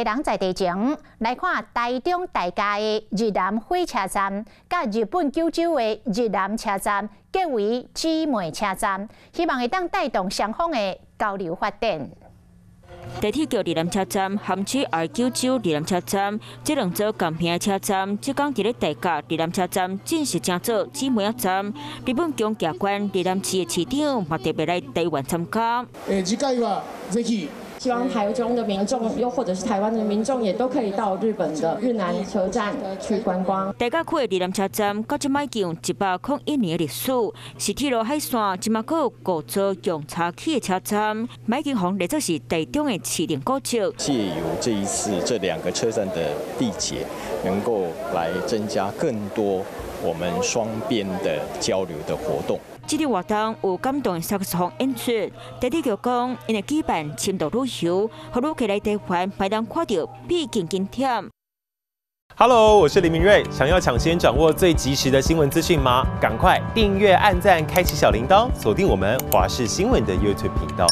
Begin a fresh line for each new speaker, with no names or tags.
地人在地情，來看台中大甲的日南火車站，佮日本九州的日南車站結為姊妹車站，希望會當帶動雙方的交流發展。
台鐵橋日南車站和 JR 九州日南車站，這兩座仝名的車站，這工佇咧大甲日南車站正式成做姊妹站。日本宮崎縣日南市的市長嘛特別來台灣參加。
次回はぜひ
希望台中的民眾，又或者是台灣的民眾，也都可以到日本的日南車站去觀光。
大甲區的日南車站，到這擺已經有101年的歷史，是鐵路海線這馬閣有五座用柴起的車站，已經予列做是台中的市定古蹟。
借由這一次這兩個車站的締結，能夠來增加更多我們雙邊的交流的活動。
這個活動有感動的薩克斯風演出，台鐵局講，𪜶會舉辦深度旅遊，予旅客來台灣，會當看著秘境景點。
Hello，我是林明瑞，想要搶先掌握最及時的新聞資訊嗎？趕快訂閱、按讚、開啟小鈴鐺，鎖定我們華視新聞的 YouTube 頻道。